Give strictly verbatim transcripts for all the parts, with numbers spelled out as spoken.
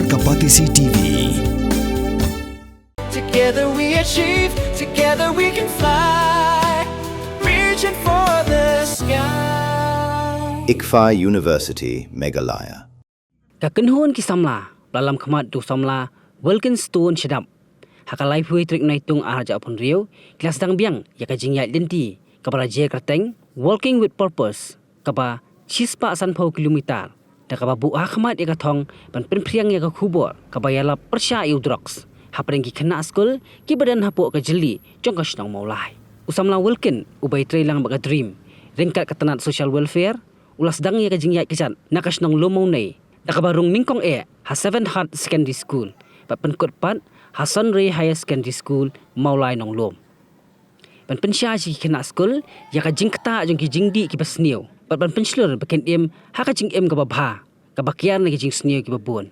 Kapatisi T V. Together we achieve, together we can fly, reaching for the sky. ICFAI University, Meghalaya. Ka kynhun ki samla ba la lam khmat da u samla Wilkin Stone Shadap ha ka laiphew tarik Naitung ar hajar arphew hynriew ki la sdang biang ïa ka jingïaid lynti kaba la jer kyrteng Walking with Purpose, kaba shispah sanphew kilometer, da kaba buh ha khmat ïa ka thong ban pynphriang ïa ka khubor kaba ïalap pyrshah ïa u drugs hapdeng ki khynnah skul kiba don hapoh ka jylli jong ka shnong Mawlai. U samla Wilkin, uba ïatrei lang bad ka DREAM ryngkat ka tnat Social Welfare, u la sdang ïa ka jingïaid kjat na ka shnong Lum Mawnei, da kaba rung nyngkong eh ha Seven Heart Secondary School bad pynkut pat ha Sunray Higher Secondary School, Mawlai Nonglum, ban pynshai sha ki khynnah skul ïa ka jingktah jong ki jingdih kiba sniew bad ban pynshlur ba kin im ha ka jingim kaba bha, kaba kiar na ki jingsniew kiba bun.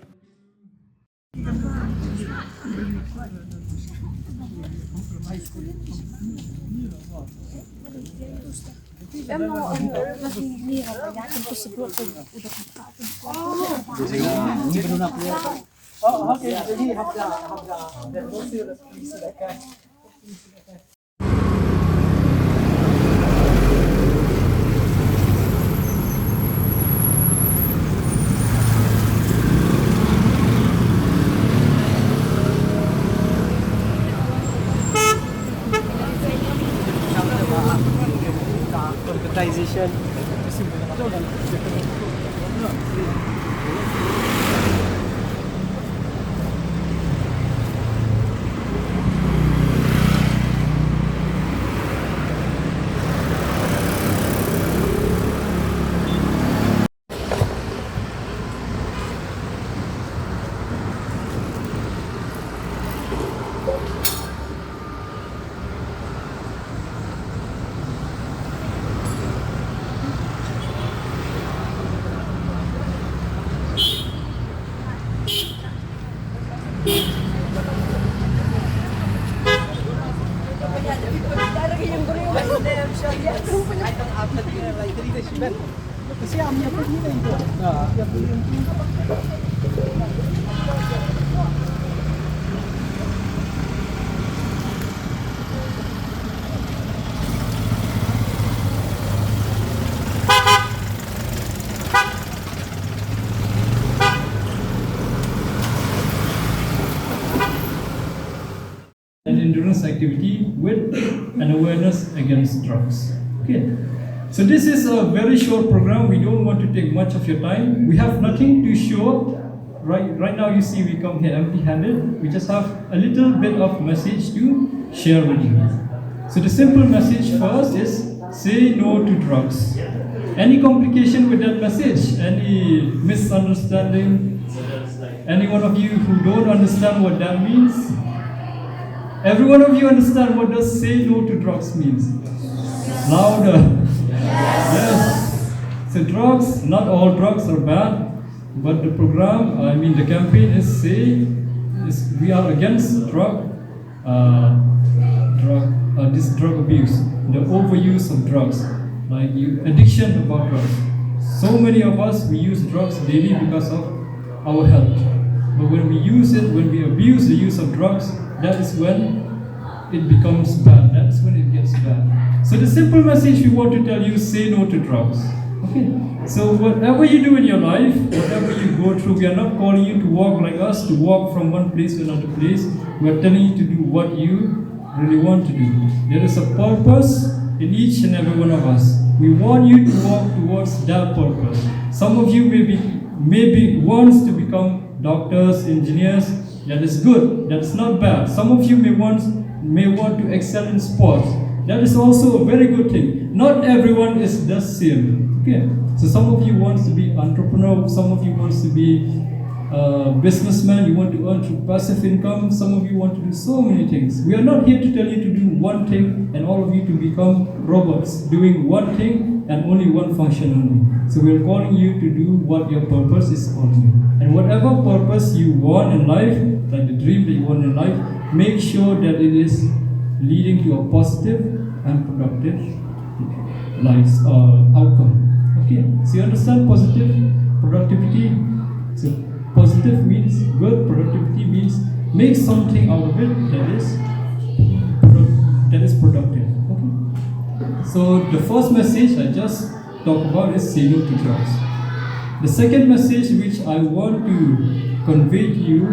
Concretization. An endurance activity with an awareness against drugs. Okay. So this is a very short program. We don't want to take much of your time. We have nothing to show. Right, right now you see we come here empty-handed. We just have a little bit of message to share with you. So the simple message first is say no to drugs. Any complication with that message? Any misunderstanding? Any one of you who don't understand what that means? Every one of you understand what does say no to drugs means? Louder. Yes. So drugs, not all drugs are bad, but the program, I mean the campaign is say, is we are against drug uh, drug, uh, this drug abuse, the overuse of drugs, like you, addiction about drugs. So many of us, we use drugs daily because of our health. But when we use it, when we abuse the use of drugs, that is when it becomes bad. That's when it gets bad. So the simple message we want to tell you: say no to drugs. Okay. So whatever you do in your life, whatever you go through, we are not calling you to walk like us, to walk from one place to another place. We are telling you to do what you really want to do. There is a purpose in each and every one of us. We want you to walk towards that purpose. Some of you maybe maybe wants to become doctors, engineers. That is good. That's not bad. Some of you may want may want to excel in sports. That is also a very good thing. Not everyone is the same. Okay. So some of you wants to be entrepreneur. Some of you wants to be a businessman. You want to earn through passive income. Some of you want to do so many things. We are not here to tell you to do one thing and all of you to become robots doing one thing and only one function only. So we are calling you to do what your purpose is calling you. And whatever purpose you want in life, like the dream that you want in life, make sure that it is leading to a positive and productive lives uh, outcome. Okay, so you understand positive productivity? So positive Means good, productivity means make something out of it that is that is productive. Okay. So the first message I just talked about is say no to drugs. The second message which I want to convey to you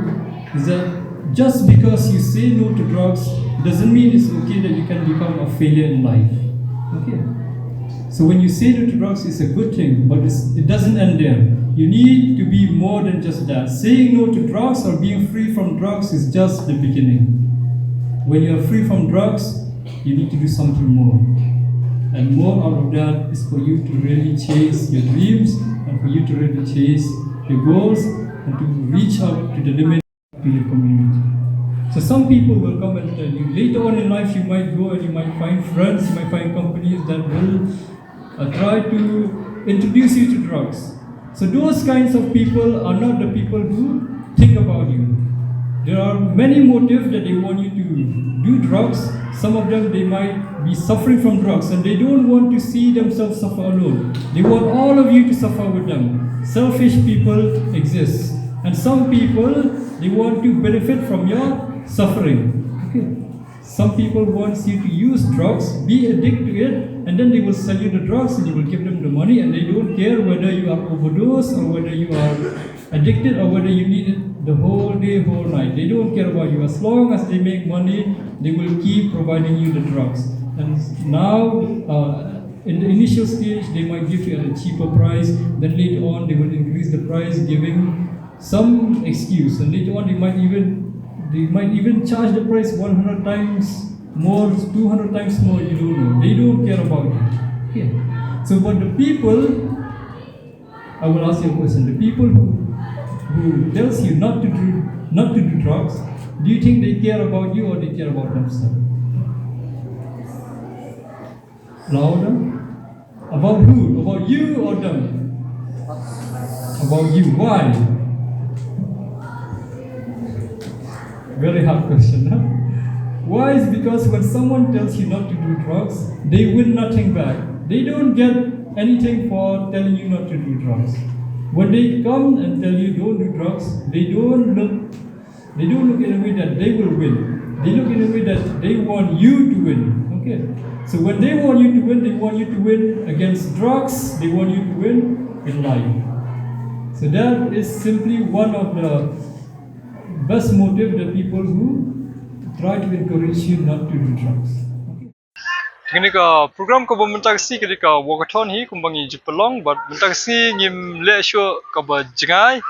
is that just because you say no to drugs doesn't mean it's okay that you can become a failure in life. Okay. So when you say no to drugs, it's a good thing, but it's, it doesn't end there. You need to be more than just that. Saying no to drugs or being free from drugs is just the beginning. When you are free from drugs, you need to do something more. And more out of that is for you to really chase your dreams and for you to really chase your goals and to reach out to the limit to your community. So some people will come and tell you, later on in life, you might go and you might find friends, you might find companies that will uh, try to introduce you to drugs. So those kinds of people are not the people who think about you. There are many motives that they want you to do drugs. Some of them, they might be suffering from drugs and they don't want to see themselves suffer alone. They want all of you to suffer with them. Selfish people exist. And some people, they want to benefit from your suffering. Okay. Some people wants you to use drugs, be addicted to it, and then they will sell you the drugs and you will give them the money and they don't care whether you are overdose or whether you are addicted or whether you need it the whole day, whole night. They don't care about you. As long as they make money, they will keep providing you the drugs. And now, uh, in the initial stage, they might give you at a cheaper price. Then later on, they will increase the price, giving some excuse. And later on, they might even they might even charge the price one hundred times more, two hundred times more. You don't know. They don't care about you. Okay. So, but the people I will ask you a question. The people who, who tells you not to do not to do drugs, do you think they care about you or they care about themselves? Louder. About who? About you or them? About you. Why? Very hard question, huh? Why is because when someone tells you not to do drugs, they win nothing back. They don't get anything for telling you not to do drugs. When they come and tell you don't do drugs, they don't look they don't look in a way that they will win. They look in a way that they want you to win. Okay. So when they want you to win, they want you to win against drugs, they want you to win in life. So that is simply one of the best motive the people who try to encourage you not to do drugs. Okay. Kane ka program kaba mynta ka sngi ka dei ka walkathon hi kumba ngi ju pynlong, bad mynta ka sngi ngim leh shuh kaba jngai.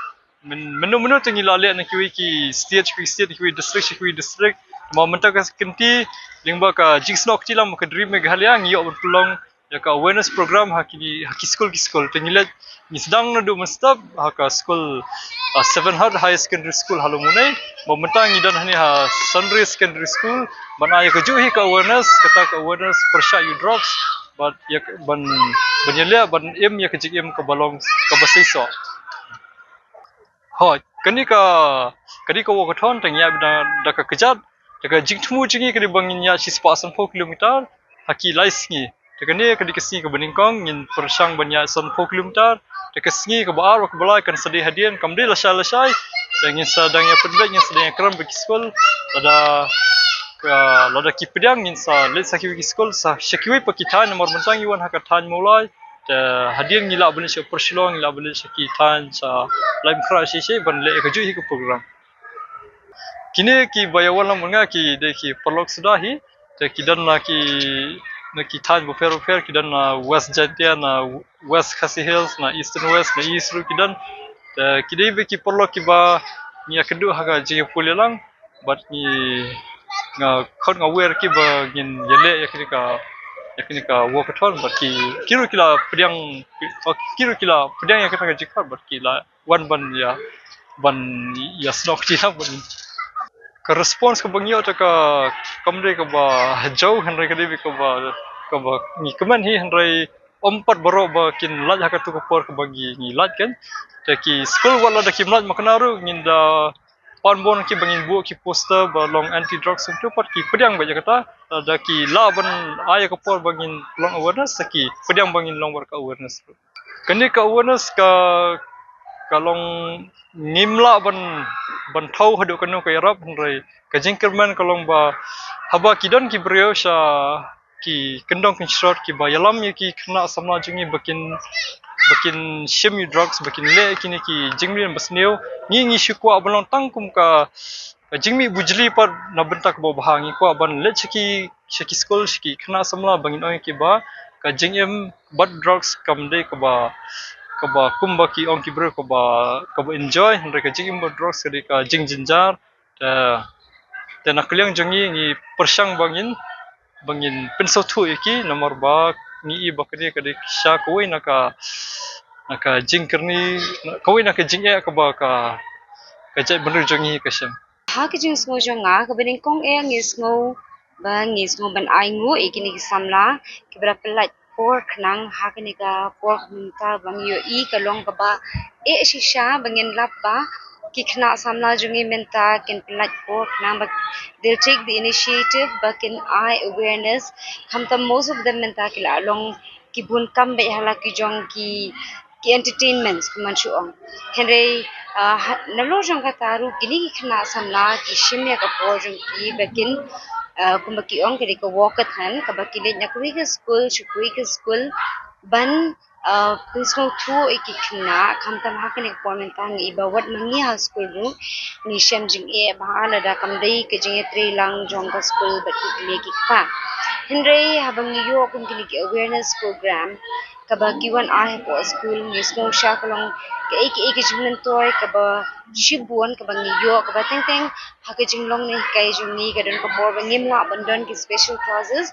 Mynno mynno te ngi la leh na kiwei ki state sha kiwei state, kiwei district sha kiwei district. Mo mynta ka kynti lyngba ka jingsnoh kti lang ka Dream Meghalaya ngi ïoh ban pynlong ïa ka awareness program ha ki, ha ki skul ki skul. Te ngi leh ngi sdang naduh mynstep ha ka skul, ah, Seven Heart Higher Secondary School ha Lawmawlai. Mo mynta ngi don hangne ha Sunray Secondary School ban ai ïa kajuh hi ka awareness, kata ka awareness pyrshah ïa drugs, bad ïa ban, ban ïaleh ban im ïa ka jingim kaba long kaba seisoh. Hooid, kane ka, kane ka walkathon te ngi ïa da, da ka kjat, da ka jingthmu jong ngi ka dei ba ngin ïa shispah sanphew kilometer ha ki lai sngi. Te kane ka dei ka sngi kaba nyngkong, ngin pyrshang ban ïa sanphew kilometer. Te ka sngi kaba ar, kaba lai kan sa dei hadien, kam dei lashai lashai. Te ngin sa dang ïa pynbeit, ngin sa dang ïa kren bad ki skul. Lada ka, lada ki pdiang ngin sa leit sa kiwei ki skul, sa sha kiwei pat ki thaiñ, namar mynta ngi wan ha ka thaiñ Mawlai. Te hadien ngi lah ban leit sha Upper Shillong, ngi lah ban leit sha ki thaiñ sha Laitumkhrah shisha ban leh ïa kajuh hi ka program. Kine kiba ïa wan lang bad nga ki dei ki paralok suda hi, te ki don na ki, na ki thaiñ bapher bapher, ki don na West Jaintia, na West Khasi Hills, na Eastern West, na East ruh ki don. Te ki dei ba ki paralok kiba ngi ïakynduh ha ka jingïapull ïalang. Bad ngi, nga khot nga wer ki ba ngin ïaleh ïa kine ka, ïa kine ka walkathon, bad ki, ki ruh ki la pdiang, ki ruh ki la pdiang ïa kata ka jingkhot, bad ki la wan ban ïa, ban ïa snoh kti lang bad ngi. Ka response kaba ngi ïoh te ka kam dei kaba jaw, hynrei ka dei kaba, kaba ngi kmen hi, hynrei ym pat baroh ba kin lait ha katu ka por kaba ngi, ngi lait kan. Te ki skul wat lada kim lait makna ruh ngin da pan bun ki ba ngin buh ki poster ba long anti drugs, kumtu pat ki pdiang beit ïa kata, da ki lah ban ai ïa ka por ba ngin long awareness, da ki pdiang ba ngin long beit ka awareness. Kane ka awareness ka, ka long ngim lah ban, ban thaw haduh kano ka ïarap, hynrei ka jingkyrmen ka long ba haba ki don ki briew sha ki kyndong kynshrot kiba ïalam ïa ki khynnah samla jong ngi ba kin, ba kin shim ïa drugs, ba kin leh kine ki jingmlien basniew, ngi, ngi shu kwah ban long tang kum ka, ka jingmih bujli pat na bynta kaba bha. Ngi kwah ban leit sha ki, sha ki skul, sha ki khynnah samla ba ngin ong ïa ki ba ka jingim bad drugs kam dei kaba, kaba kumba ki ong ki briew kaba, kaba enjoy, hynrei ka jingim bad drugs ka dei ka jingjynjar. Te, te na ka liang jong ngi, ngi pyrshang ba ngin, ba ngin pynsngewthuh ïa ki, namar ba ngi i ba kane ka dei sha kawei na ka, na ka jingkyrni, kawei na ka jingeh kaba ka, ka jaitbynriew jong ngi ka shem. Ha ka jingsngew jong nga, kaba nyngkong eh ngi sngew ba ngi sngew ban ainguh ïa kine ki samla kiba la pynlait por khnang. Ha kane ka por mynta ba ngi ïohi ka long kaba eh shisha ba ngin lap ba ki khynnah samla jong ngi mynta kin pynlait por khnang ba they'll take the initiative ba kin ai awareness. Khamtam most of them mynta ki la long ki bun kam bad ha la ki jong ki, ki entertainments kumban shu ong. Hynrei, ah, ha, nalor jong kata ruh kine ki khynnah samla ki shim ïa ka por jong ki ba kin, ah, kumba ki ong ka dei ka walkathon, kaba ki leit na kawei ka skul sha kawei ka skul ban, ah, pynsngewthuh ïa ki khynnah. Khamtam ha kane ka por mynta ngi i ba wat ma ngi ha skul ruh ngi shem jingeh bha lada kam dei ka jingïatreilang jong ka skul bad kine ki kpa. Hynrei haba ngi ïoh kum kine ki awareness program kaba ki wan ai hapoh skul, ngi sngew sha ka long kaei kaei ka jingmyntoi kaba shibun kaba ngi ïoh, kaba teng teng ha ka jinglong ne hikai jong ngi ka don ka por ba ngim lah ban don ki special classes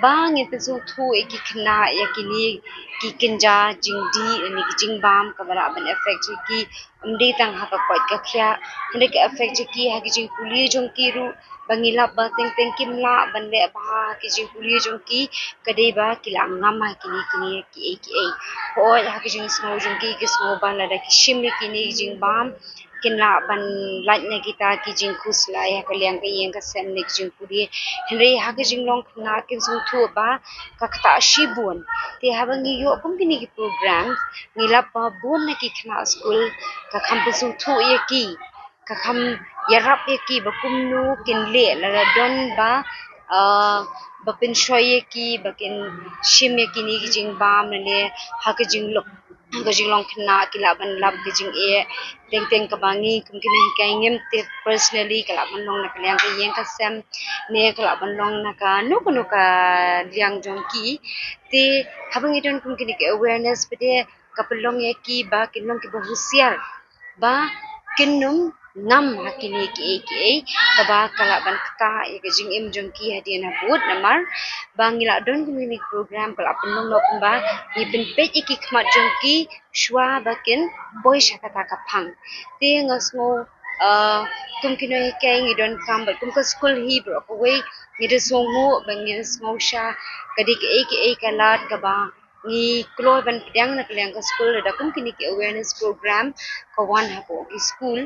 ba ngin pynsngewthuh ïa ki khynnah ïa kine ki kynja jingdih ne ki jingbam kaba lah ban affect ïa ki. Ym dei tang ha ka koit ka khiah, hynrei ka affect ïa ki ha ki jingpule jong ki ruh, ba ngi lap ba teng teng kim lah ban leh bha ha ki jingpule jong ki, ka dei ba ki la ngam ha kine kine kiei kiei. Hooid, ha ki jingsngew jong ki, ki sngew ba lada ki shim ïa kine ki jingbam kin lah ban lait na kita ki jingkhuslai ha ka liang ka ïing ka sem ne ki jingpule. Hynrei ha ka jinglong khynnah kin sngewthuh ba ka ktah shibun. Te haba ngi ïoh kum kine ki program, ngi lap ba bun na ki khynnah skul ka kham pynsngewthuh ïa ki, ka kham ïarap ïa ki ba kumno kin leh lada don ba, ah, ba pynshoi ïa ki ba kin shim ïa kine ki jingbam ne ha ka jinglong, ha ka jinglong khynnah ki lah ban lap ka jingeh. Teng teng kaba ngi kum kine hikai ngim tip personally, ka lah ban long na ka liang ka ïing ka sem ne ka lah ban long na kano kano ka liang jong ki. Te haba ngi don kum kine ki awareness pat de ka pynlong ïa ki ba kin long kiba husiar ba kin ym ngam ha kine kiei kiei kaba ka lah ban ktah ïa ka jingim jong ki hadien habud. Namar ba ngi lah don kine ki program ka lah pynlong noh kumba ngi pynpeit ïa ki khmat jong ki shuwa ba kin poi sha kata ka phang. Te nga sngew, ah, kum kine hikai ngi donkam bad kum ka skul hi baroh kawei ngi da sngewnguh ba ngi da sngew sha ka dei kaei kaei ka lad kaba ngi kloi ban pdiang na ka liang ka skul lada kum kine ki awareness program ka wan hapoh ki skul.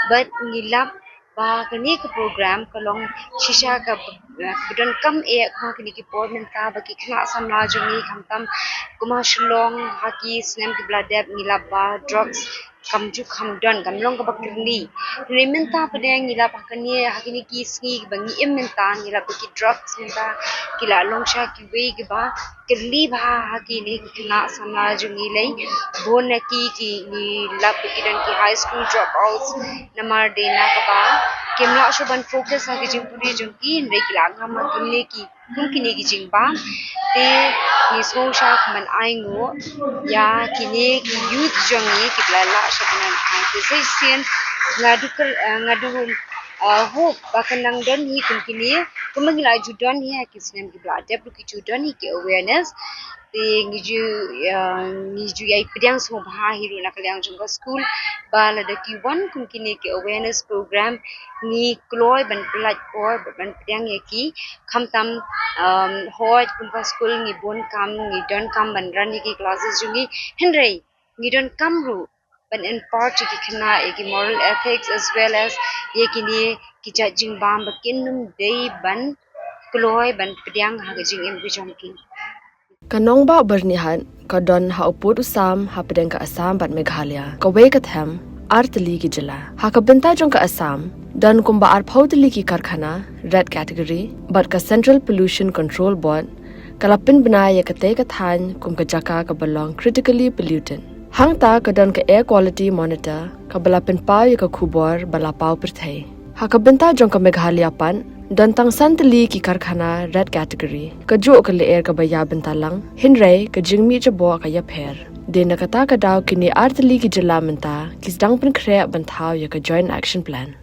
Bad ngi lap ba kane ka program ka long shisha ka, eh, ka donkam eh ha kine ki por mynta ba ki khynnah samla jong ngi khamtam kum ha Shillong ha ki snem kiba la dep ngi lap ba drugs kam ju kham don, kam long kaba kyrni. Hynrei mynta pat de ngi lap ha kane, ha kine ki sngi ba ngi im mynta ngi lap ba ki drugs mynta ki la long sha kiwei kiba kyrni bha ha kine ki khynnah samla jong ngi lei. Bun na ki ki ngi lap ba ki don ki high school dropouts namar dei na kaba kim lah shuh ban focus ha ki jingpule jong ki, hynrei ki la ngam ha kine ki kum kine ki jingbam. Te ngi sngew sha kumban ainguh ïa kine ki youth jong ngi kiba la lah sha ban ai. Te sa shisien nga du kyrpad, eh, nga du, eh, hope ba kan nang don hi kum kine, kumba ngi la ju don hi ha ki snem kiba la dep ruh ki ju don hi ki awareness. Te ngi ju, eh, ngi ju ïai pdiang sngewbha hi ruh na ka liang jong ka skul ba lada ki wan kum kine ki awareness program ngi kloi ban pynlait por ban pdiang ïa ki. Khamtam, um, hooid kum ka skul ngi bun kam, ngi donkam ban run ïa ki classes jong ngi, hynrei ngi donkam ruh ban impart ïa ki khynnah ïa ki moral ethics as well as ïa kine ki jait jingbam ba kin ym dei ban kloi ban pdiang ha ka jingim ka jong ki. Ka nongbah Byrnihat ka don ha u pud u sam hapdeng ka Assam bad Meghalaya, kawei ka them, ar tylli ki jylla. Ha ka bynta jong ka Assam, don kumba arphew tylli ki karkhana red category, bad ka Central Pollution Control Board ka la pynbna ïa katei ka thaiñ kum ka jaka kaba long critically polluted. Hangta ka don ka Air Quality Monitor kaba la pynpaw ïa ka khubor ba la paw pyrthei. Ha ka bynta jong ka Meghalaya pat, don tang san tylli ki karkhana red category, kajuh ka lyer kaba ïa bynta lang, hynrei ka jingmih jaboh ka ïapher. Dei na kata ka daw kine ar tylli ki jylla mynta ki sdang pynkhreh ban thaw ïa ka Joint Action Plan.